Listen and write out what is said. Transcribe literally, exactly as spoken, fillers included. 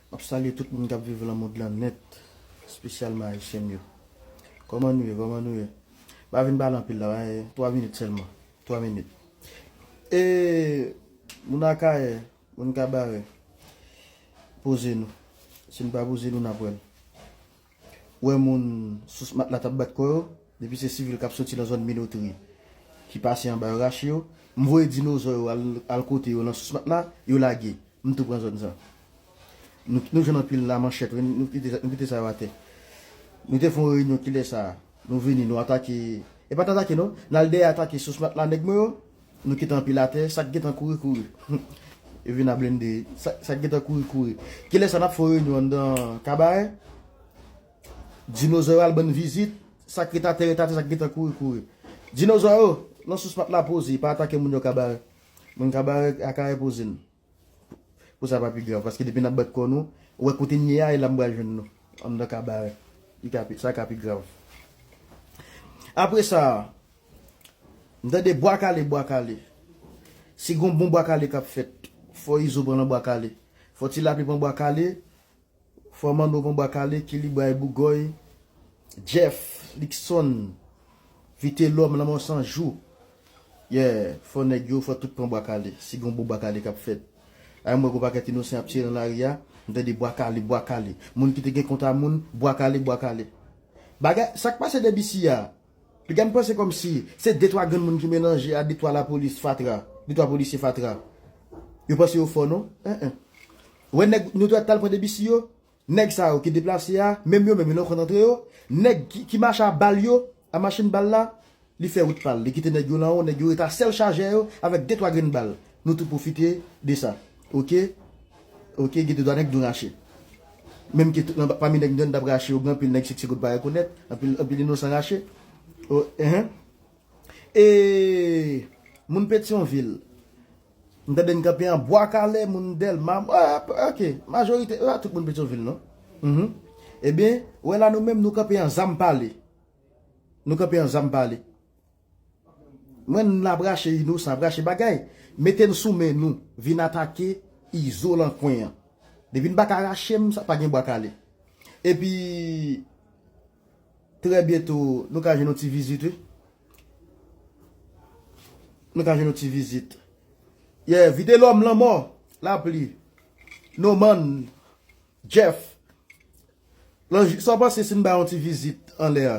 M ap salye tout moun k ap viv nan mond lan nèt, espesyalman Ayisyen m yo. Kòman nou ye? Kòman nou ye? M pa vin pale anpil la, twa minit sèlman. Twa minit. E, moun Akayè, moun Kabarè, poze nou. Si n pa poze nou, n ap wè l. Ou wè moun sous matla t ap bat kò yo, depi se sivil k ap soti nan zòn Minotri, ki pase anba yo rache yo, m voye dinozò yo al, al kote yo nan sous matla, yo lage. M tou pran zòn sa. Nou, nou jwenn anpil la manchèt, wi, nou kite, nou kite sa yo atè. Nou te fè yon reyinyon kilè sa a. Nou vini, nou atake. E pa t atake non, n al dèyè atake sous matla nèg mwen yo. Nou kite anpil atè, sa k gentan kouri, kouri. Yo vin a blende, sa, sa k gentan kouri, kouri. Kilè sa n ap fè yon reyinyon anndan Kabarè? Dinozò yo al ban n vizit, sa k ret atè, ret atè, sa k gentan kouri, kouri. Dinozò yo, nan sous matla poze, pa atake moun yo Kabarè. Moun Kabarè, Akayè poze n. Pou sa pa pi grav, paske depi n ap bat kò nou, ou wè kote n ye a, e la m pral jwenn nou. Anndan Kabarè. Li ka pi, sa ka pi grav. Apre sa, m tande bwa kale, bwa kale. Si gon bon bwa kale k ap fèt, fò Izo pran nan bwa kale. Fò Ti Lapli pran bwa kale. Fò Manno pran bwa kale, Kilibray, Bougòy, Jeff, Luckson, Vitelòm, Lanmò San Jou. Yeah, fò nèg yo, fò tout pran bwa kale. Si gon bon bwa kale k ap fèt. Ay, m wè gon pakèt inosan ap tire nan lari a. M tande bwa kale, bwa kale. Moun ki te gen kont a moun, bwa kale, bwa kale. Bagay, sa k pase de bisi a? Piga m panse kòmsi se de twa grenn moun ki melanje a de twa lapolis fatra, de twa polisye fatra. Yo panse yo fò non? En, en. Ou wè nèg nou t al pran de bisi yo? Nèg sa yo ki deplase a, menm yo menm yo nan kont antre yo, nèg ki, ki mache a bal yo, a machin bal la, li fè wout pa l. Li kite nèg yo nan wo, nèg yo ret a sèl chajè yo avèk de twa grenn bal. Nou tou pwofite de sa. Oke? Oke, gen de twa nèg nou rache. Menm ke tout nan, pami nèg nou t ap rache yo, gen anpil nèg Sexy Gold pa rekonèt, anpil, anpil inosan rache. O, enhen. E moun Petyonvil, m tande n kanpe an Bwa Kale, moun Dèlma, ah, oke, majorite, ah, tout moun Petyonvil, non? Mhm. Ebyen, wè la nou menm, nou kanpe an zam pale. Nou kanpe an zam pale. Mwen, n ap rache inosan, ap rache bagay. Mete n sou men nou, vin atake Izo lan kwen an. Depi n pa ka rache m, sa pa gen Bwa Kale. Epi, trè byento, nou ka jwenn yon ti vizit, wi. Nou ka jwenn yon ti vizit. Yeah, Vitelòm, Lanmò, Lapli, Noman, Jeff. Lanji, sa w panse si n bay yon ti vizit anlè a?